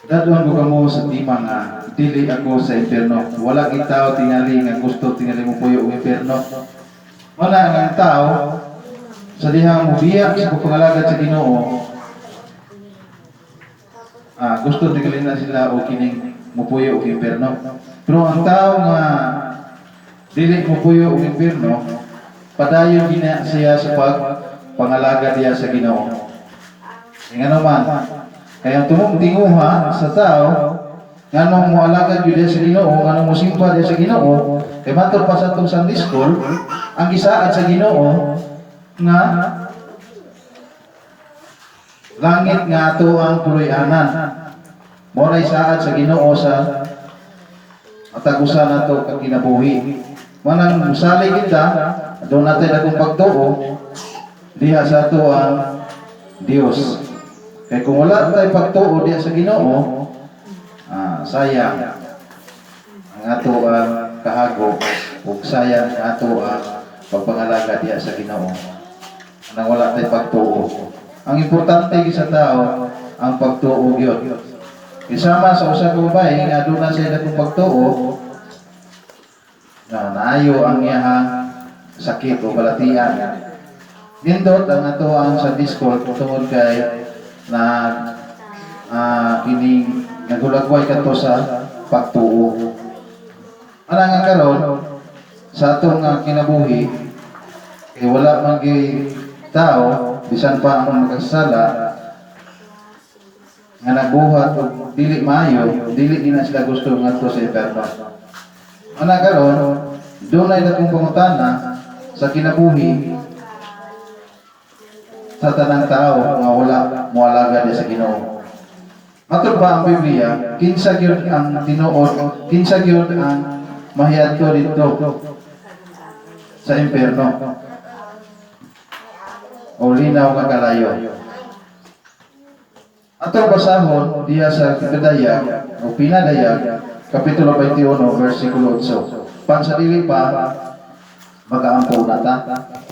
Dad-on ko kamo sa tema nga "Dili ako sa impyerno." Wala gyud tao tingali nga gusto tingali mo puyo og impyerno. Wala ang tao sa dihang mobiya sa pagpangalagad sa Ginoo. Gusto tingali na sila og kining mupuyo og impyerno. Pero ang tao nga dili mupuyo og impyerno, padayon gina siya sa pagpangalagad diya sa Ginoo. Ngano man, kaya ang tumong tinguha sa tao, nganong moalagad gyud diya sa Ginoo, nganong mosimba diya sa Ginoo, kay matod pa sa atong Sunday School, ang gisaad sa Ginoo nga langit nga ato ang puloy-anan. Mao nay saad sa Ginoo sa matag usa nato ka kinabuhi. Manang musalig kita, duna tay dakong pagtuo diha sa ato ang Dios. Kay kung wala tay pagtuo diha sa Ginoo, sayang ang ato ang kahago ug sayang ang ato ang pagpangalaga diha sa Ginoo. Nang wala tay pagtuo. Ang importante gyud sa tao ang pagtuo gyud. Isama sa usa ka babae nga aduna siya dakong pagtuo na naayo ang iyahang sakit o balatian. Nindot ang ato ang Sunday School tungod kay na kining nagulagway kadto sa pagtuo. Ana nga karon sa atong kinabuhi kay wala man gyud tao bisan pa ang makasala nga nagbuhat og dili maayo, dili din na sila gusto ngadto sa impyerno. Ana karon, dunay dakong pangutana sa kinabuhi sa tanang tao nga wala moalagad sa Ginoo. Matod ba ang Biblia, kinsa gyud ang tinuod, kinsa gyud ang mahiadto didto sa impyerno o linaw nga kalayo? Atong basahon diha sa Pidayag o Pinadayag, Kapitulo 21, versikulo 8. Pansadili pa, magaampo na ta.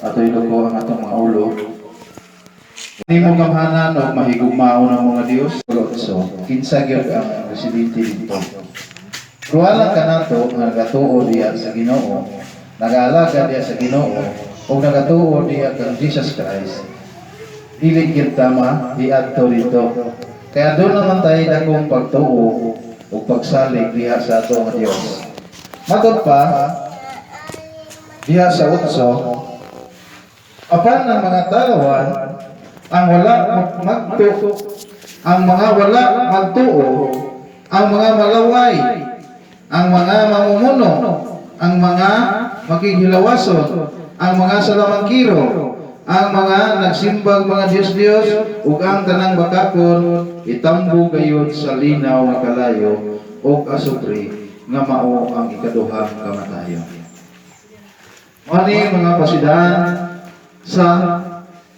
Ato ko ang atong mga ulo. Nimo gamhanan og mahigugmaon ang mga Dios. 8. Kinsa gyud ang residente didto? Pero alang kanato nga nagatuo diha sa Ginoo, nagaalaga diha sa Ginoo, ug nagatuo diha kang Jesus Christ, dili gyud ta mahiadto didto. Kaya duna naman tayo dakong pagtuo ug pagsalig diha sa ato nga Dios. Matod pa diha sa 8, apan ang mga talawan, ang wala magtuo, ang mga wala magtuo, ang mga malaway, ang mga mamumuno, ang mga makighilawason, ang mga salamangkiro, ang mga nagsimbag mga Diyos-Diyos, ug ang tanang bakakon, itambo gayud sa linaw nga kalayo ug asupre nga mao ang ikaduhang kamatayon. Mani mga pasidan sa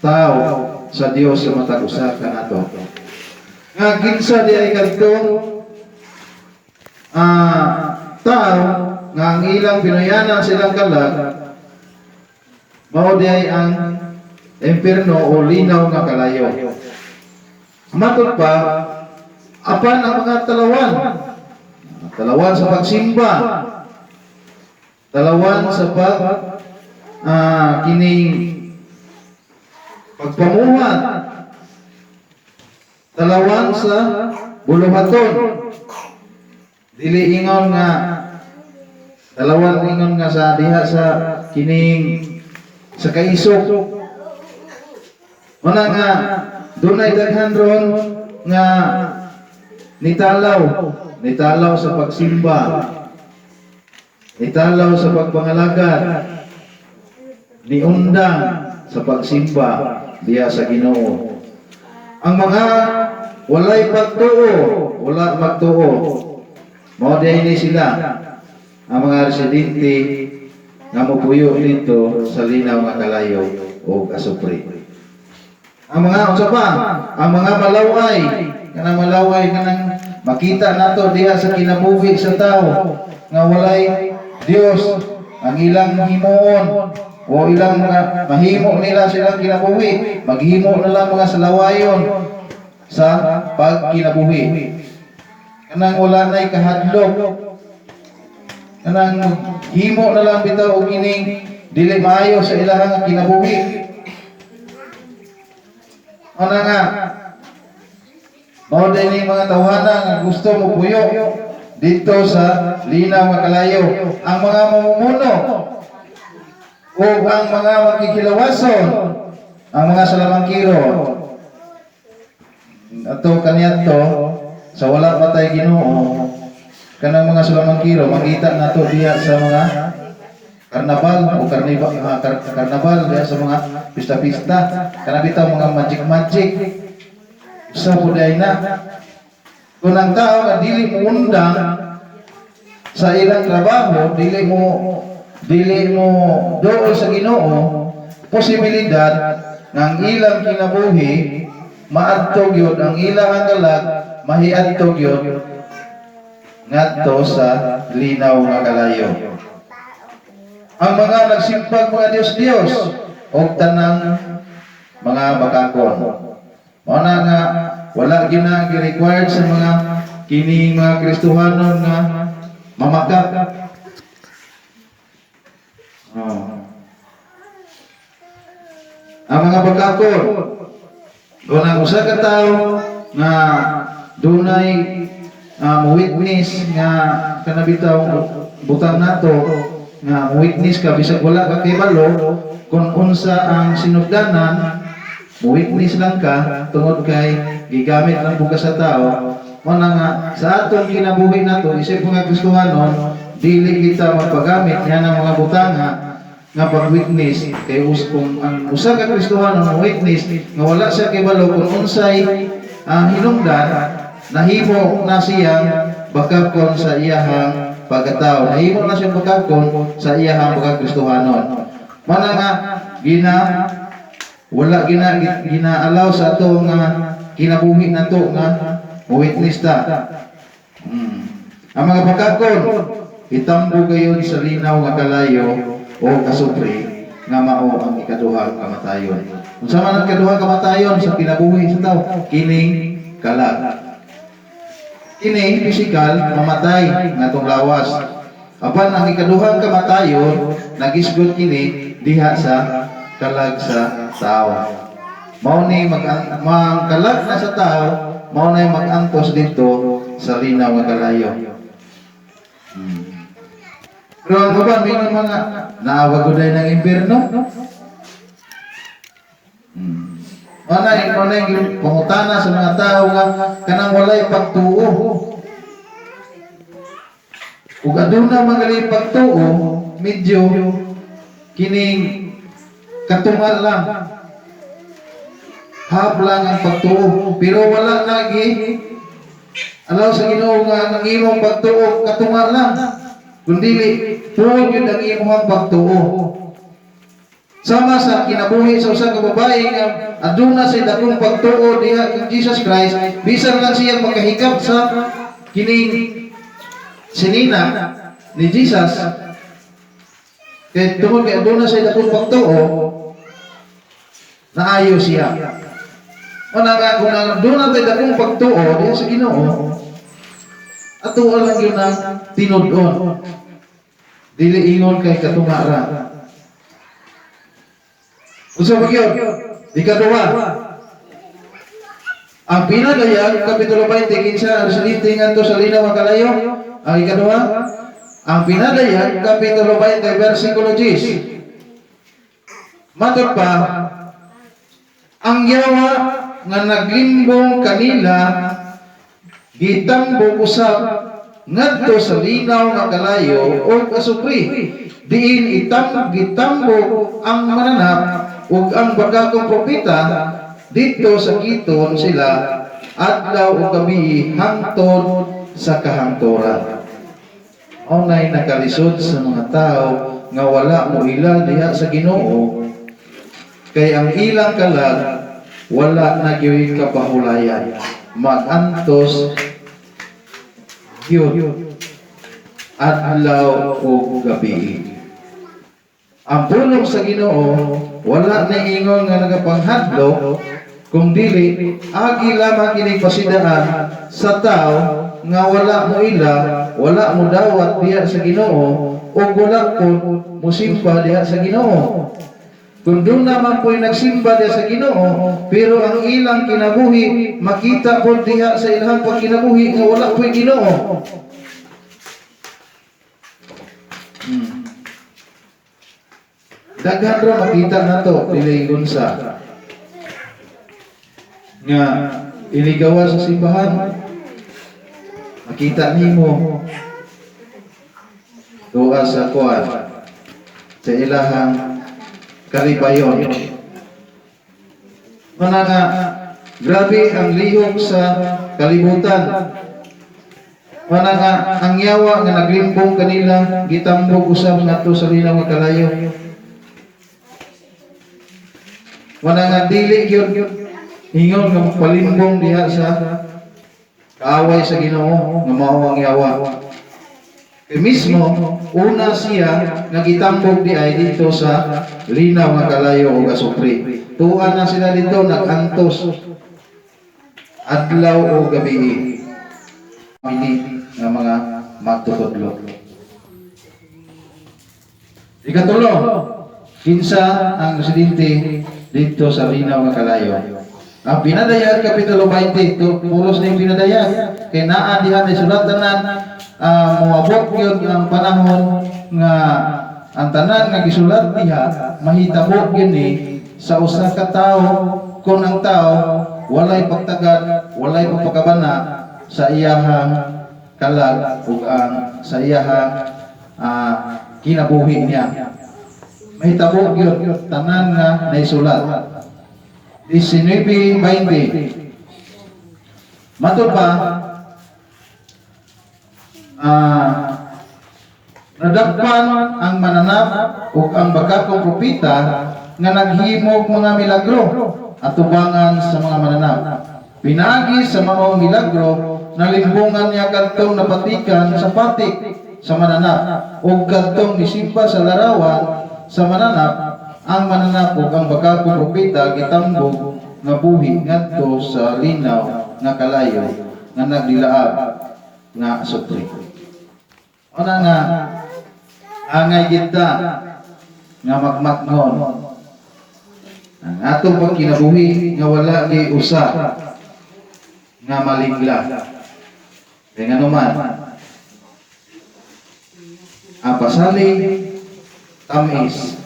tao sa Dios sa matag usa kanato. Nga kinsa di ay kadtong tao nga ang ilang pinuyanan silang kalag mao di ay ang impierno o linaw nga kalayo. Matod pa, apan ang mga talawan, talawan sa pagsimba, talawan sa pag kining pagpamuhat, talawan sa buluhaton. Dili ingon nga talawan ingon nga sa diha sa kining sa kaisok. Muna nga dunay daghan ron nga nitalaw, nitalaw sa pagsimba, nitalaw sa pagpangalagad, niundang sa pagsimba diha sa Ginoo. Ang mga walay pagtuo, wala magtuo, mao diay ni sila ang mga residente nga mopuyo didto sa linaw nga kalayo o asupre. Ang mga unsa pa? Ang mga malaway, kanang malaway, kanang makita nato diha sa kinabuhi sa tao nga walay Dios ang ilang himuon o ilang mga mahimo nila silang kinabuhi, maghimo na lang mga salawayon sa pagkinabuhi. Kanang wala na'y kahadlok. Kanang himo na lang bitaw og kining dili maayo sa ilahang kinabuhi. Ano nga, mao din ning mga tawhana nga gusto mo puyo dito sa linaw nga kalayo. Ang mga mamumuno o ang mga makikilawason, ang mga salamangkiro. Ato kaniadto sa wala pa tay Ginoo, kanang mga salamangkiro makita nato diha sa mga karnabal o karniba, karnabal diha sa mga pista-pista, kana bitaw mga magic magic sa puday na. Kung ang tao nga dili mo undang sa ilang trabaho, dili mo dool sa Ginoo, posibilidad nga ang ilang kinabuhi maadto gyud, ang ilang kalag mahiadto gyud ngadto sa linaw nga kalayo. Ang mga nagsimbag mga Diyos-Diyos og tanang mga bakakon. Mao na nga wala gyud na gi-required sa mga kini mga Kristohanon nga mamakak. Oh. Ang mga bakakon, kung ang usa ka tawo nga dunay mo-witness nga kana bitaw butang nato nga mo-witness ka bisag wala ka kibalo kung unsa ang sinugdanan, mo-witness lang ka tungod kay gigamit lang bukas sa tao. Mo na nga sa atong kinabuhi nato isip mga Kristohanon, dili kita magpagamit niya ng mga butanga nga pag-witness, kay kung ang usa ka Kristohanon mo witness nga wala siya kibalo kung unsay hinungdan, nahimo na siyang bakakon sa iyahang pagkatao, nahimo na siyang bakakon sa iyahang pagkakristohanon. Mana nga gina wala gina ginaalaw sa ato nga kinabuhi nato nga witness ta. Ang mga bakakon itambo gayon sa linaw nga kalayo o kasupre nga mao ang ikaduhang kamatayon. Unsa man ang ikaduhang kamatayon sa kinabuhi sa tao? Kining kalag. Kini physical, mamatay nga atong lawas. Apan ang ikaduhang kamatayon, nagisgot kini diha sa kalag sa tao. Mao ni mag kalag na sa tao, mao na mag-antos dito sa linaw nga kalayo. Pero ang uban, may mga naawag ko dahil ng impyerno. Mana yung pangutana sa mga tao nga kanang walay pagtuo. Ug aduna magali pagtuo, medyo kining katungal lang. Half lang ang pagtuo, pero wala lagi alaw sa Ginoo nga ang imong pagtuo katungal lang. Kundi tuod yun ang imong pagtuo. Sama sa kinabuhi sa usa ka babae nga aduna sa dakong pagtuo diha kang Jesus Christ, bisan lang siya makahikap sa kining sinina ni Jesus. Kay tungod kay aduna sa dakong pagtuo, naayo siya. O na nga kung aduna tay dakong pagtuo diha sa Ginoo, ato lang yun ang tinud-on. Dili ingon kay katunga ra. Unsa ba gyud? Ikaduha. Ang pinadayag, Kapitulo 20, kinsa ang residente ngadto sa linaw nga kalayo? Ang ikaduha, ang pinadayag, Kapitulo 20, versikulo 10. Matod pa, ang yawa nga naglimbong kanila gitambok usab ngadto sa linaw nga kalayo o asupre, diin itam gitambok ang mananap ug ang bakakong propeta. Didto sakiton sila adlaw ug gabi hangtod sa kahangturan. Mao nay nakalisod sa mga tao nga wala mo ila diha sa Ginoo, kay ang ilang kalag wala na gyud kapahulayan, magantos gyud adlaw ug gabi. Ang pulong sa Ginoo wala na ingon nga nagapanghadlok, kung dili agi lamang kining pasidaan sa tao. nga wala mo ila, wala mo dawat diha sa Ginoo ug wala pud mosimba diha sa Ginoo. Kung duna man po'y nagsimba diha sa Ginoo, pero ang ilang kinabuhi, makita po diha sa ilang pagkinabuhi nga wala po'y Ginoo. Daghan ra makita nato, dili unsa nga iligawa sa simbahan, makita nimo duha sa kuan sa ilahang kalipayon. Mana nga grabe ang lihok sa kalibutan. Mana nga ang yawa nga naglimbong kanila gitambog usab ngadto sa linaw nga kalayo. Mana nga dili gyud ingon nga magpalimbong diha sa kaaway sa Ginoo nga mao ang yawa. Kay mismo una siya nga gitambog di ay dito sa linaw nga kalayo o asupre. Tuan na sila dito nag-antos adlaw o gabi. Ini nga mga magtutudlo. Ikatulo, kinsa ang residente dito sa linaw nga kalayo? Ang Pinadayag, Kapitulo 20, ito, pulos na yung Pinadayag. Kay naa diha na sulat tanan, moabot gyud ang panahon nga ang tanan nga gisulat diha mahitabo gyud ni sa usa ka tawo kung ang tawo walay pagtagad, walay pagpakabana sa iyahang kalag ug ang sa iyahang kinabuhi niya. Mahitabo gyud tanan nga naisulat. 19:20. Matud pa, nadakpan ang mananap ug ang bakakong propeta nga naghimog mga milagro atubangan sa mga mananap. Pinaagi sa maong milagro, nalimbungan niya kadtong napatikan sa patik sa mananap ug kadtong misimba sa larawan sa mananap. Ang mananap ug ang bakakong propeta gitambog nga buhi ngadto sa linaw nga kalayo nga nagdilaab nga asupre. Una nga angay kita nga magmatngon ang atong pagkinabuhi nga wala gi usa nga malingla. Kaya nga naman, ang pasalig tamis,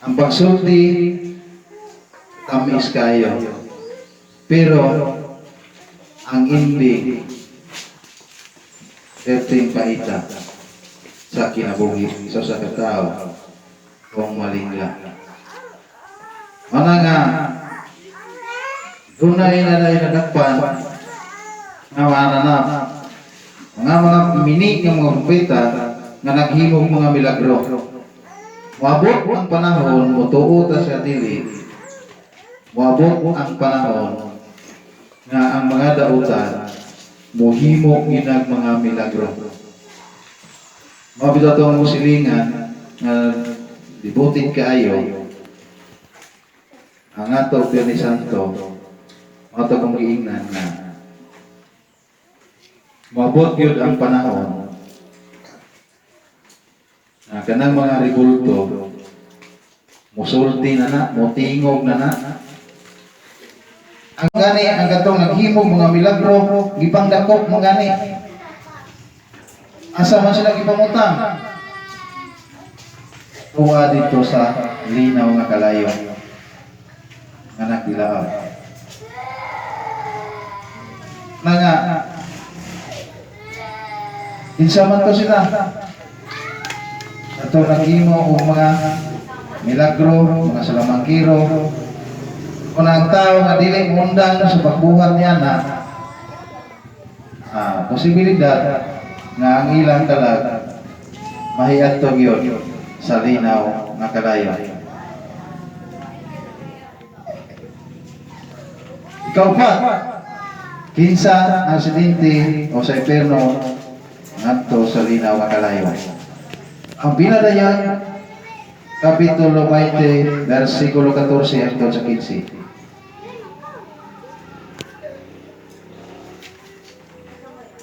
ang pagsulti tamis kayo, pero ang ending perting paita sa kinabuhi sa usa ka tawo kung malingla. Mana nga dunay na nadakpan nga mananap mga mini nga mga propeta nga naghimog mga milagro. Moabot ang panahon, motuo ta sa dili. Moabot ang panahon nga ang mga dautan mohimo ginag mga milagro. Mao bitaw tong silingan nga dibutin kaayo ang ato Biyernes Santo, mao to kong giingnan nga moabot gyud ang panahon nga kanang mga rebulto musulti na na, mutingog na na. Ang gani, ang katong naghimog mga milagro, gipangdakop mo gani. Asa man sila gipamutang? Tuwa dito sa linaw nga kalayo nga nagdilaab. Na nga, kinsa man to sila? Ato naghimo og mga milagro, mga salamangkiro. Kung ang tao nga dili mundang sa pagbuhat niya na, posibilidad nga ang ilang kalag mahiadto gyud sa linaw nga kalayo. Ikaw pa, kinsa ang aksidente o sa impierno ngadto sa linaw nga kalayo? Ang Pinadayag, Kapitulo 20, versikulo 14 hangtod sa 15.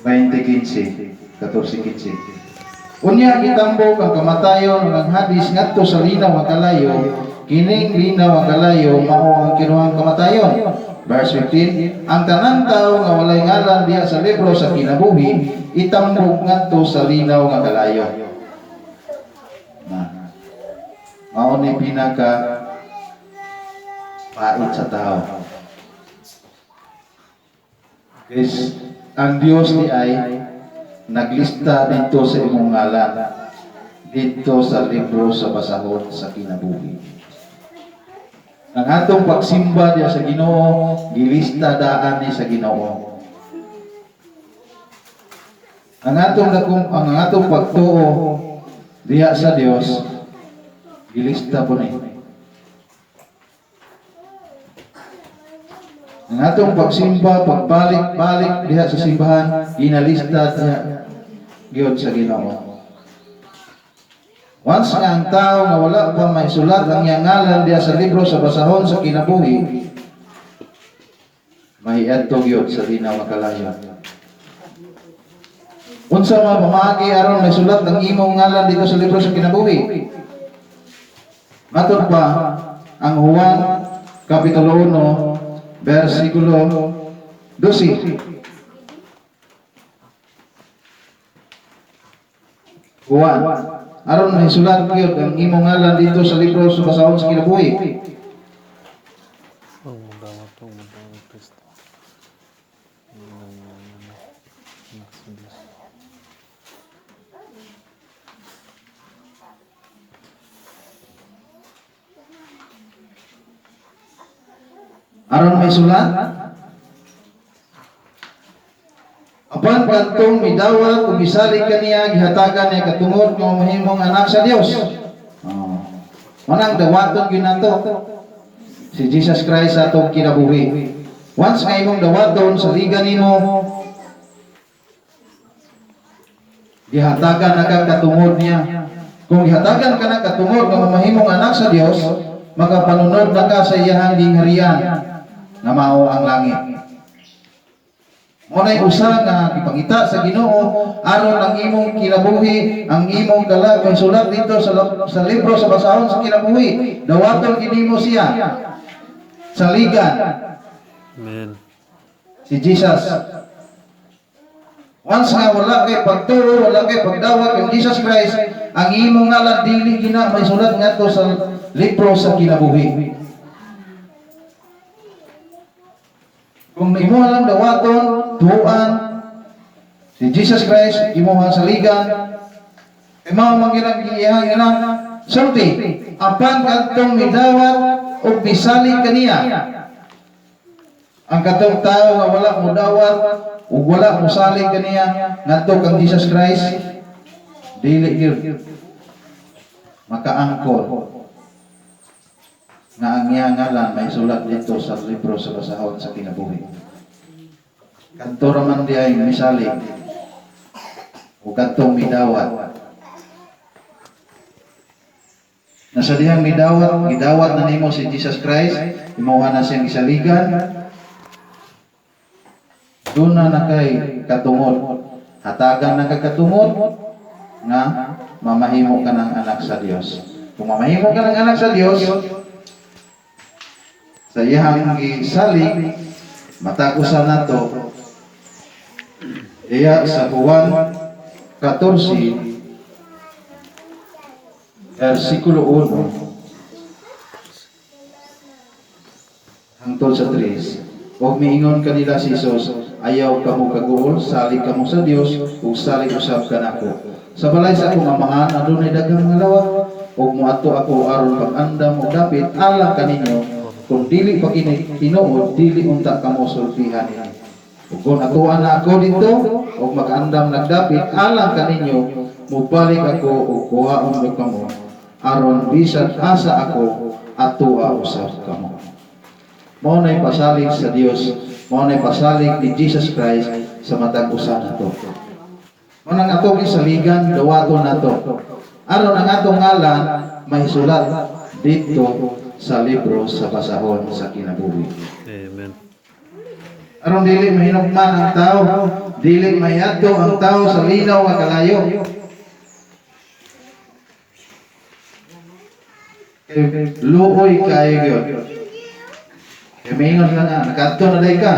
20:15, 14:15. Unya gitambok ang kamatayon ug ang Hades ngadto sa linaw nga kalayo. Kining linaw nga kalayo mao ang kinuhang kamatayon. Verse 15, ang tanang tao nga walay ngalan diha sa libro sa kinabuhi itambok ngadto sa linaw nga kalayo. Na. Mao ni pinaka pait sa tao. Is ang Dios di ay naglista dito sa imong ngalan dito sa libro sa basahon sa kinabuhi. Ang atong pagsimba diya sa Ginoo, gilista daan ni sa Ginoo. Ang atong pagtuo diha sa Dios, gilista po ni. Ang atong pagsimba, pagbalik-balik diha sa simbahan, ginalista diha gyud sa Ginoo. Once nga ang tao nga wala pa may sulat ang iyang ngalan diha sa libro sa basahon sa kinabuhi, mahiadto gyud sa linaw nga kalayo. Unsa mga pamaagi aron may sulat ang imong ngalan dito sa libro sa kinabuhi? Matod pa ang Juan Kapitulo 1 versikulo 12. Juan, aron may sulat gyud ang imong ngalan dito sa libro sa basahon sa kinabuhi. Ang dawat ang ng Kristo. Bilang anak sa Diyos. Aron may sulat, apan kadtong midawat ug misalig kaniya, gihatagan niya katungod nga mahimong anak sa Dios. Oh. Manang dawaton gyud nato si Jesus Christ sa atong kinabuhi. Once nga imong dawaton sa liga nimo, gihatagan na ka katungod niya. Kung gihatagan ka na katungod nga mamahimong anak sa Dios, makapanunod na ka sa iyahang gingharian nga mao ang langit. Mo nay usa nga gipangita sa Ginoo aron ang imong kinabuhi, ang imong kalag may sulat dito sa libro sa basahon sa kinabuhi. Dawaton gid nimo siya saligan. Amen. Si Jesus. Once nga wala kay pagtuo, wala kay pagdawat kang Jesus Christ, ang imong ngalan dili gina may sulat ngadto sa libro sa kinabuhi. Kung imo lang dawaton, tuan si Jesus Christ, imo ang saligan, imo man ginang iyang ginang sulti, apan kadtong midawat ug misalig kaniya. Ang katong tao nga wala mo dawat ug wala mo salig kaniya ngadto kang Jesus Christ, dili gyud makaangkon nga ang iyang ngalan may sulat dito sa libro sa basahon sa kinabuhi. Kadto ra man di ay misalig o kadtong midawat. Nasa dihang midawat, gidawat na nimo si Jesus Christ, imuha na siyang isaligan, doon na na kay katungod. Hatagan na kay katungod nga mamahimo ka ng anak sa Dios. Kung mamahimo ka ng anak sa Dios, sa iyang gisalig, matagusan nato iya sa Juan 14 versikulo 1 hangtod sa 3. Og miingon kanila si Jesus, ayaw kamo kaguol, salig kamo sa Dios ug salig usab kanako. Sa balay sa akong amahan adunay daghang mga lawak, ug moadto ako aron pag-andam og dapit alang kaninyo. Kung dili pa kini tinuod, dili unta kamo sultihan ini. Ug kung atuan na ako didto ug mag-andam nagdapit alang kaninyo, mobalik ako ug kuhaon mo kamo aron bisan asa ako atua usab kamo. Mao nay pasalig sa Dios, mao nay pasalig ni Jesus Christ sa matag usa nato. Mao nang atong isaligan, dawaton nato aron ang atong ngalan mahisulat didto sa libro sa basahon sa kinabuhi. Amen. Aron dili mahinugman ang tao, dili mahiadto ang tao sa linaw nga kalayo. Kay luoy kaayo gyud. Kay maingon lang nga, nakaadto na day ka.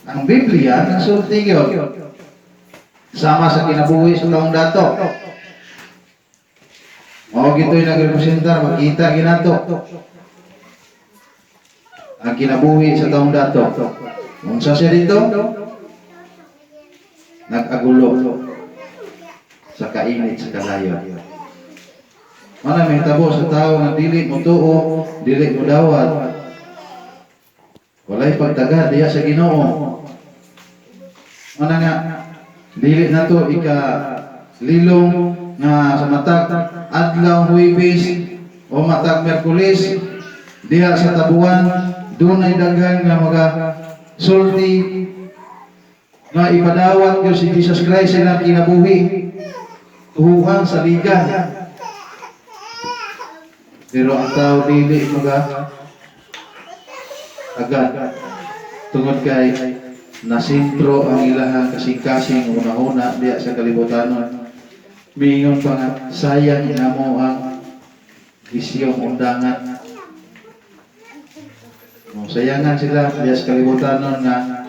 Ang Biblia nagsulti gyud. Sama sa kinabuhi sa taong dato. Mao gito'y nagrepresentar, makita ginato ang kinabuhi sa taong dato. Unsa siya dito? Nag-agulo sa kainit sa kalayo. Mana may tabo sa tao nga dili mo tuo, dili mo dawat. Walay pagtaga diya sa Ginoo. Mana nga dili nato ika lilong nga sa matag adlaw Huwebes o matag Miyerkules diha sa tabuan dunay daghan nga mga sulti nga ipadawat gyud si Jesus Christ sa ilang kinabuhi, tuhuhan sa ligan, pero ang tao dili maga agad tungod kay nasintro ang ilahang kasing-kasing una-una diya sa kalibutanon. Miingon pa nga sayang namo ang bisyong undangan. No, sayangan sila diya sa kalibutanon nga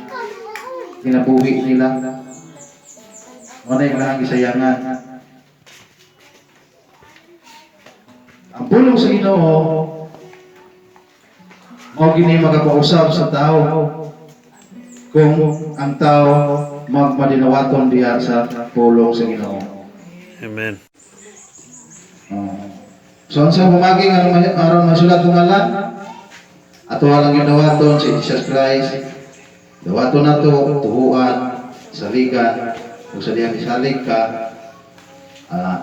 kinabuhi nila. Mao na ilang gisayangan. Ang pulong sa Ginoo mao gini makapausab sa tao kung ang tao magmadinawaton diha sa pulong sa Ginoo. Amen. Oh. So unsa pamagi nga aron masulat ang ngalan? Ato lang ginawaton si Jesus Christ. Dawaton nato tuhuan, saligan, ug sa dihang isalig ka,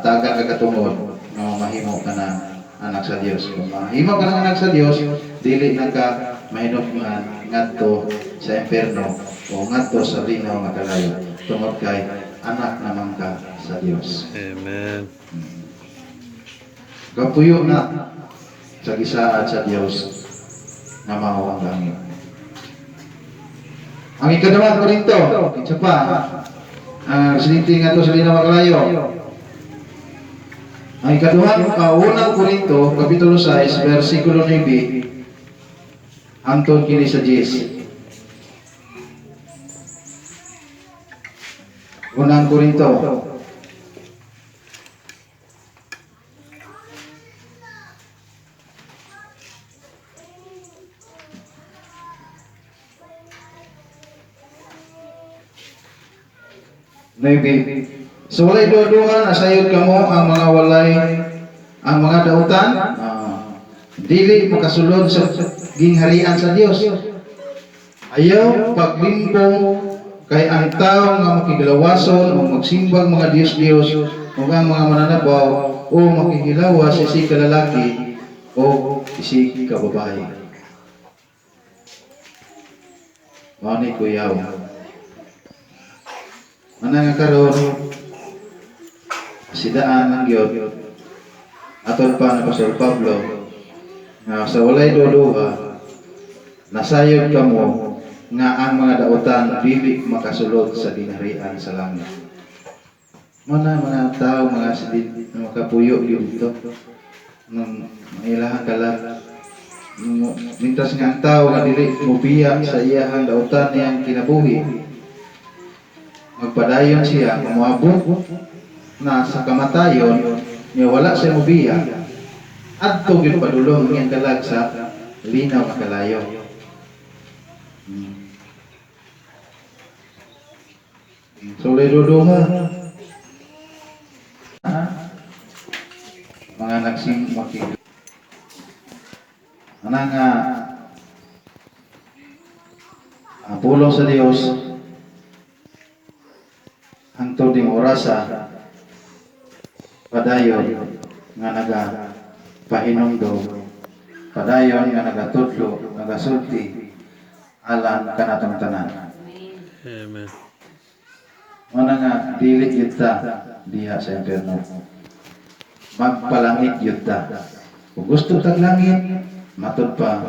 taga ka katungod nga mahimo ka na anak sa Dios. Kung mahimo ka ng anak sa Dios, dili na ka mahinugman ngadto sa impierno o ngadto sa linaw nga kalayo tungod kay anak naman ka sa Dios. Amen. Kapuyo na sa gisaad sa Dios nga mao ang langit. Ang ikaduhang Korinto, isa pa, ang residente nga to sa linaw nga kalayo. Ang ikaduhang unang Korinto, Kapitulo 6, versikulo 9, hangtod kini sa 10. Unang Korinto. 9. So walay duha-duha, nasayod kamo ang mga walay ang mga dautan, dili makasulod sa gingharian sa Dios. Ayaw paglimbong, kay ang tao nga makigilawason o magsimbag mga Diyos-Diyos o ang mga mananabaw o makigilawas isig kalalaki o isig kababae. Mao ni kuyaw. Mana nga karon sidaan ang gyud aton pa ni Pastor Pablo nga sa walay duha nasayod kamo nga ang mga dautan dili makasulod sa gingharian sa langit. Mana mga tao mga sidid makapuyo gyud dito nang ilahang kalag, mintras nga ang tao nga dili mobiya sa iyahang dautan niyang kinabuhi, magpadayon siya moabot na sa kamatayon niya wala siya mobiya, adto gyud padulong iyang kalag sa linaw nga kalayo. So duha mga nagsim makig ana nga ang pulong sa Dios hangtod ning orasa padayon nga naga pahinumdom, padayon nga nagatudlo, nagasulti alang kanatong tanan. Amen. Mana nga dili gyud ta diha sa impierno. Magpalangit gyud ta. Kung gusto tag langit, matud pa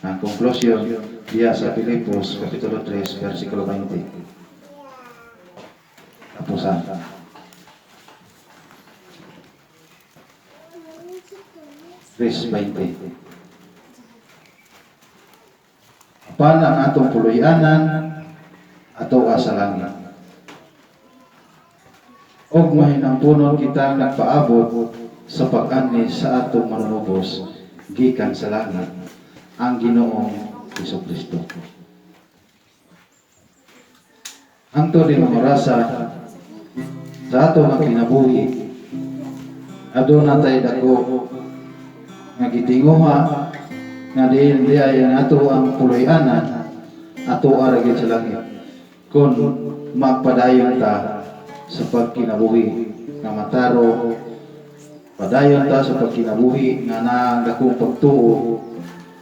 ang konklusyon, diya sa Filipos Kapitulo 3 versikulo 20. Tapusan. 3:20. Apan ang atong puloy-anan ato sa langit. Og mahinampunon kita nagpaabot sa pag-anhi sa atong Manunubos gikan sa langit, ang Ginoong Hesus Kristo. Hangtod din mga orasa sa atong nga kinabuhi, aduna tay dako nga gitinguha nga diin di ay ang ato ang puloy-anan ato ra gyud sa langit kung magpadayon ta sa pagkinabuhi nga mataro, padayon ta sa pagkinabuhi nga naa ang dakong pagtuo,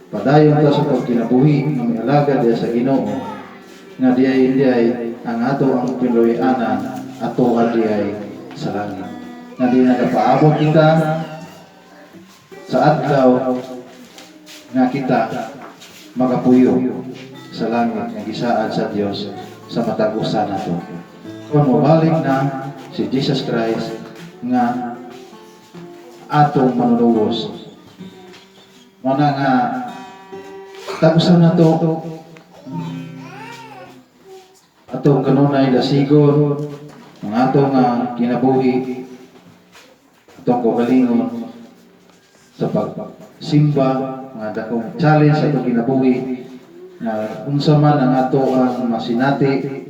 padayon ta sa pagkinabuhi nga mialagad diha sa Ginoo, nga diay diay ang ato ang puloy-anan ato diay sa langit, nga di nagapaabot kita sa adlaw nga kita makapuyo sa langit nga gisaad sa Dios sa matag usa nato kung mobalik na si Jesus Christ nga atong Manunubos. Mao na nga tagusan nato atong kanunay dasigon ang atong nga kinabuhi, atong kaugalingon sa pagsimba nga dakong challenge sa atong kinabuhi, nga unsa man ang ato ang masinati,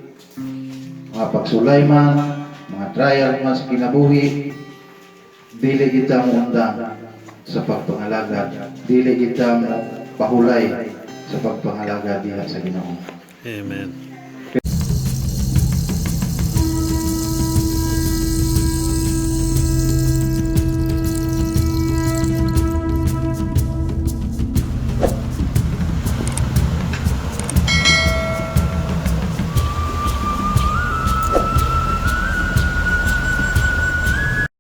mga pagsulay man, mga trial man sa kinabuhi, dili kita moundang sa pagpangalagad, dili kita mo pahulay sa pagpangalagad diha sa Ginoo. Amen.